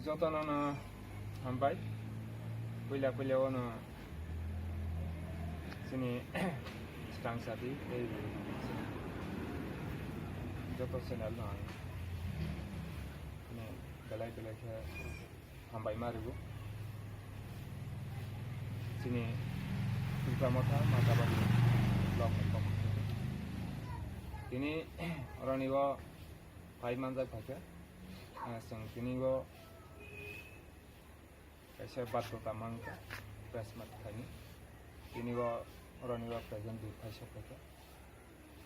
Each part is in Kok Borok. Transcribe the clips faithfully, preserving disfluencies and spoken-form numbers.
Jotono no hambai. Puila puila o no chini stang sati tei joto channel no ang belai belai khe hambai ma rwgo. Chini Tipra Motha Matabari block ni pokho tini oroni o phai manjak phaikha. Ah, chwng tini o kaisa baddhota mankha press meet khaini. Tini o oroni o present di phai sok phaikha.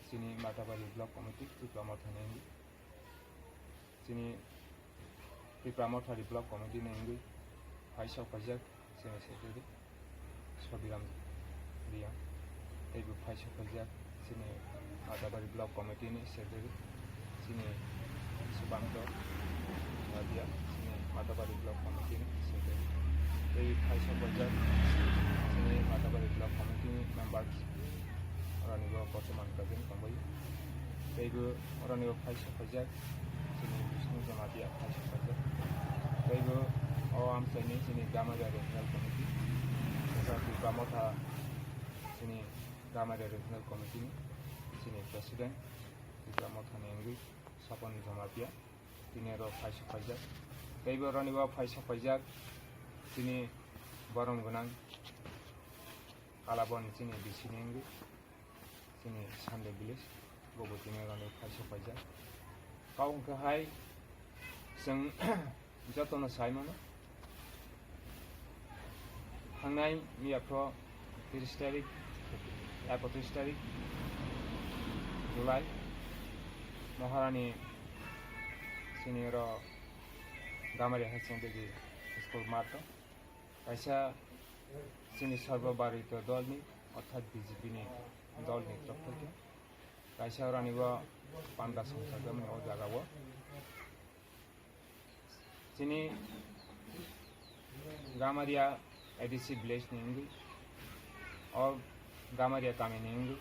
Chini Matabari block committee Tipra Motha ni wngwi. Chini Tipra Motha ni block committee ni wngwi phai sok phaijak chini secretary Sodiram Riyang. Tei bo phai sok phaijak chini Matabari block committee ni secretary chini Subanto Nadia, chini Matabari block committee ni secretary. Tei phai sok phaijak chini Matabari block committee ni members. Oroni bo bortoman present tongbai. Tei bo oroni bo phai sok phaijak chini Bishnu Jamatia phai sok phaijak. Tei bo o amchaini chini Gamaria Regional Committee, Tipra Motha chini Gamaria Regional Committee ni chini President Tipra Motha ni wngwi Sapon Jamatia tini oro phai sok phaijak. Tei bo oroni bo phai sok phaijak chini borom gwnang Kalabon chini B C ni wngwi. Chini Sunday village, bobo tini rani phai sok phaijak. Kau hwnkhe hai chwng jotono sai mano. Thangnai miya phro tris tarik, ekotris tarik July, Maharani chini oro Gamari High Secondary School marto. Kaisa chini Sarbo Bharatiya dolni, orthat B J P ni dolni torof theke kaisa orani bo panda songchajak mani o jaga o. Chini Gamaria A D C village ni wngwi, o Gamaria kami ni wngwi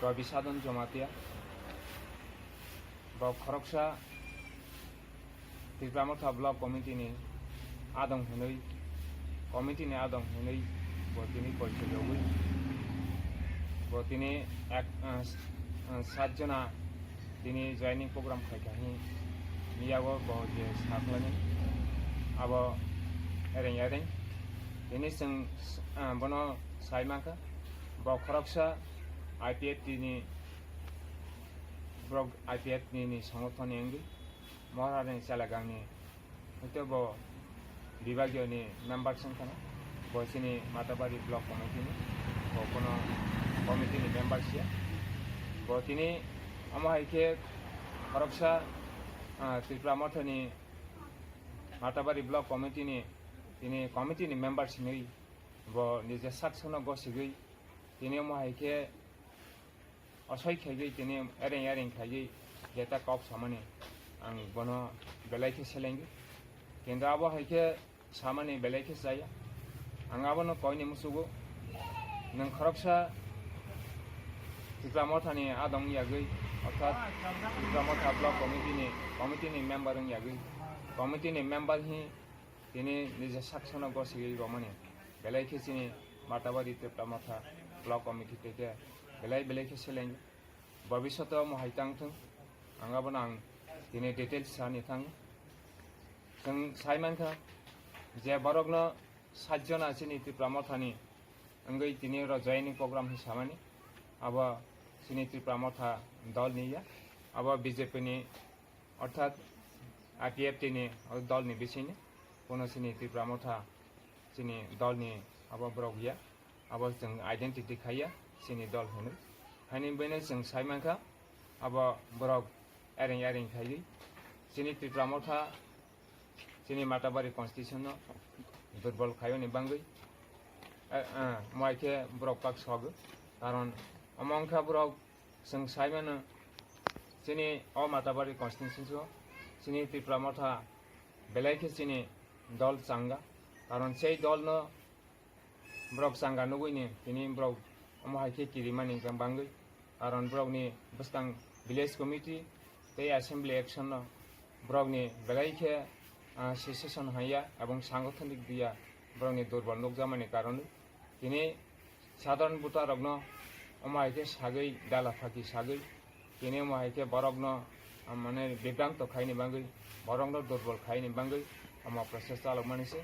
Rabi Sadon Jamatia, bo khoroksa Tipra Motha Block Committee ni adong hwnwi, committee ni adong hwnwi bo tini porichoi rwgwi, bo tini ek, ah, ah, sat jona tini joining program khaikha hwnwi miyago bo je sakhlani abo ereng ereng tini chwng, ah, bono sai mankha. Bo khoroksa I P F T ni, borok I P F T ni, ni songotoni wngwi Maharani Chalagangni hwnkhe bo bibagiyoni member wngkha, bo chini Matabari Block Committee ni, bo kono committee ni member siya. Bo tini omo hai khe khoroksa, ah, Tipra Mothani Matabari Block Committee ni, tini committee ni member simi bo nijor sak sakno gosigwi tini omo hai khe asoi khaigwi tini ereng ereng khaigwi jeta kok samani ang bono belai khe selengwi. Kintu abo hai khe samani belai khe chaya. Ang abono koini musugo, nwng khoroksa Tipra Mothani adong yagwi, orthat Tipra Motha Block Committee ni, committee ni member wng yagwi, committee ni member hi tini nijor sak sakno gosigwi romani belai khe chini Matabari Tipra Motha Block Committee tei khe belai belai khe seleng. Bobishoto omo hai tang thung, ang abono ang tini details sani thang. Chwng sai mankha je borokno sat jona chini Tipra Mothani wngwi tini oro joining program hwnwi samani, abo chini Tipra Motha dolni ya, abo B J P ni, orthat I P F T ni o dolni bisingni, kono chini Tipra Motha chini dolni abo borok ya, abo chwng identity khaiya chini dol hwnwi. Haini bini chwng sai mankha, abo borok ereng ereng khaiwi chini Tipra Motha chini Matabari constitution no durbol khaiyoni bangwi, eh, eh, omo hai khe borok pak sogo. Karon omo wngkha borok chwng sai mano chini o Matabari constitution o chini Tipra Motha belai khe chini dol changa. Karon sei dol no borok changa nugwini tini borok omo hai khe kirimani hwnkhe bangwi. Karon borokni bwskang village committee tei assembly action no borokni belai khe ah, secession haiya ebong sangothondik diya borokni durbol nukjakmani karonwi tini sadharon voter rokno omo hai khe sagwi dala phaki sagwi tini omo hai khe borokno, ah, mane bibranto khaini bagwi borokno durbol khaini bagwi omo process chalokmani se.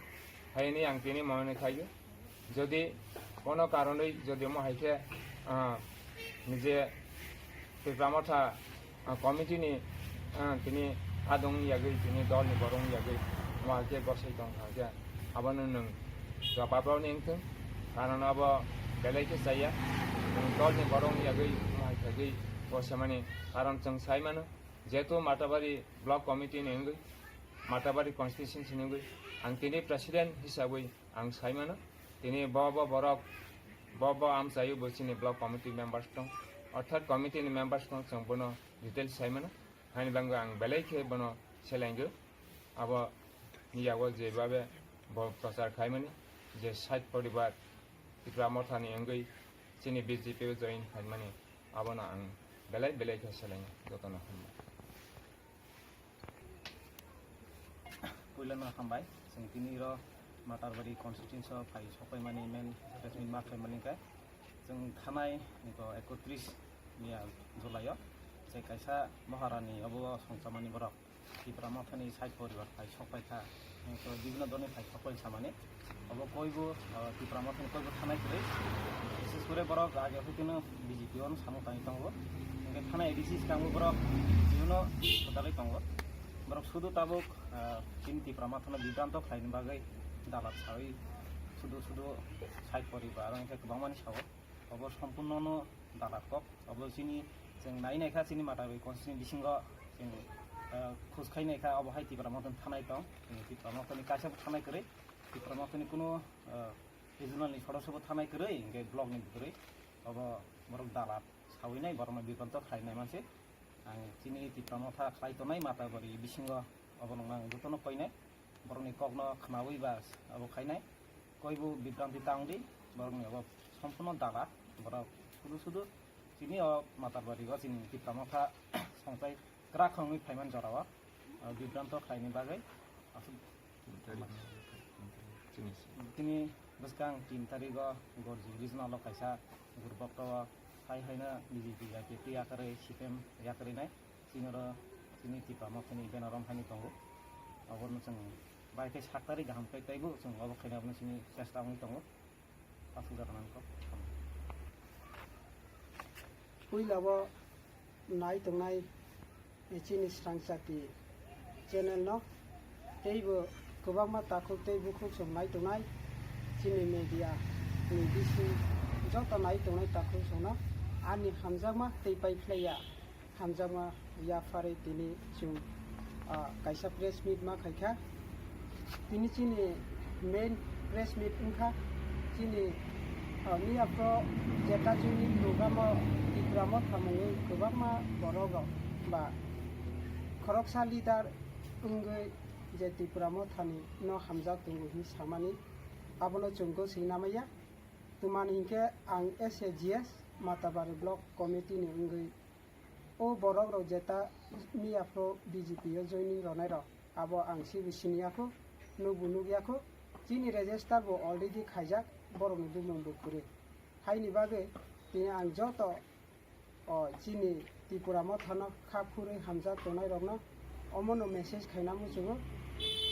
Haini ang tini mone khaio. Jodi kono karonwi jodi omo hai khe, ah, nije Tipra Motha, ah, committee ni, ah, tini adong yagwi, tini dol ni borong yagwi, omo hai khe gosai tong kha khe, abono nwng jawab rwni wngthung, karon abo belai khe chaya, nwng dol ni borong yagwi, omo hai khe gosemani, karon chwng sai mano, jehetu Matabari block committee ni wngwi, Matabari constituency ni wngwi, ang tini president hisabwi ang sai mano, tini bo bo borok, bo bo amchaio bo chini block committee members tong, orthat committee ni members tong, chwng bono details sai mano, haini bagwi ang belai khe bono selenggo, abo ni yago jebabe bo prochar khaimani, je sait poribar Tipra Mothani wngwi chini B J P o join khaimani, abono ang belai belai khe selengo, jotono hambai. Puilano hambai, chwng tini ro Matarbari constituency o phai sokpaimani main press meet ma khlaimani khe chwng thanai niko ekotris niya July o je kaisa Maharani obo songchamani borok Tipra Mothani side poribar phai sokpai kha, niko bibhinno doni phai sokpai samani. Obo koibo, ah, Tipra Mothani koibo thanai kwrwi. Bises kore borok age hwnkhe no B J P o no samung tangwi tongo. Hwnkhe thanai A D C swkango borok B J P o no kwtalwi tongo. Borok sudu tabuk, ah, chini Tipra Mothano bibranto khlaini bagwi dalat sawi sudu sudu side poribar hwnkhe kwbangmani sao. Obo sompurno no dalat kok. Obo chini chwng nai nai kha chini Matarbari constituency bisingo chwng, ah, khus khai nai kha obo hai Tipra Mothani thanai tong. Chini Tipra Mothani kaisa bo thanai kwrwi. Tipra Mothani kuno, ah, regional ni sodosyo bo thanai kwrwi, hwnkhe block ni kwrwi. Obo borok dalat sawi nai, borokno bibranto khlai nai manse. Ang chini Tipra Motha khlai tongnai Matarbari bisingo obo nungno ang jotono koinai. Borokni kokno khnawi ba obo khainai. Koibo bibranti ta wngdi, borokni obo sompurno dalat. Borok sudu sudu chini o Matarbari o chini Tipra Motha songchai kwrak wngwi phaiman jorao, ah, bibranto khlaini bagwi aswk. Tini bwskang tin tarigo Gorji regional o kaisa gurubokto hai haino B J P, I P F T yakarwi, C P M yakarwi nai. Chini oro chini Tipra Mothani banner rom haini tongo. Obono chwng bai khe sak tarik kaham khe teibo chwng obo khaina abono chini chesta wngwi tongo. Puila o nai tongnai chini Srangchati channel no teibo kwbangma takhuk tei bukhuk song nai tongnai chini media ni bising joto nai tongnai takhuk song no ani hamjakma tei pai phlaiya. Hamjakma yapharwi tini chwng, ah, kaisa press meet ma khaikha. Tini chini main press meet wngkha chini, ah, miya pro jeta chini program o Tipra Motha mungwi kwbangma borok rok ba khoroksa leader wngwi je Tipra Mothani no hamjak tongo hinwi samani abono chwng goswi namaya. Twmani hinkhe ang S A G S Matabari Block Committee ni wngwi o borok rok jeta miya phuru B J P o joining rwnai rok, abo ang sibo siniya khu, nukbo nukya khu. Chini register bo already khaijak, borok ni bumung bo kwrwi. Haini bagwi tini ang joto o chini Tipra Motha no kha phurwi hamjak tongnai rok no omo no message khaina muchungo.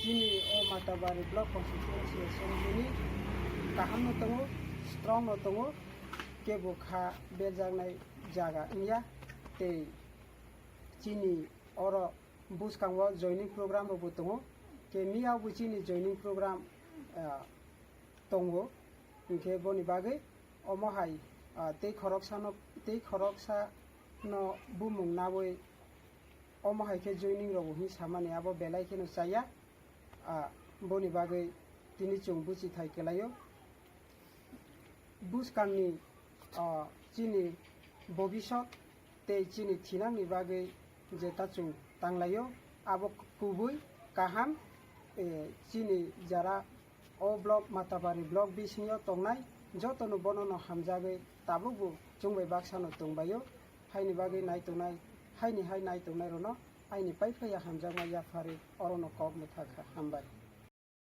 Chini o Matabari Block Constituency Assembly ni kaham no tongo, strong no tongo, kebo kha berjaknai jaga wngya tei chini oro bwskango joining program rokbo tongo, tei miyabo chini joining program, ah, tongo, hinkhe boni bagwi omo hai, ah, tei khoroksano, tei khoroksano bumung nawi omo hai khe joining rokbo hinwi samani abo belai kheno chaya, ah, boni bagwi tini chwng buchi thai kwlaio. Bwskangni, ah, chini bobisot tei chini thinangni bagwi jeta chwng tanglaio, abo kubui kaham, eh, chini jara o block, Matabari block bisingo tongnai jotono bonono hamjagwi tabukbo chwngbai baksano tongbaio, haini bagwi nai tongnai, haini hai nai tongnairokno Aini paiphlaiya hamjakma yaphari orono kok mwthakha. Hambai.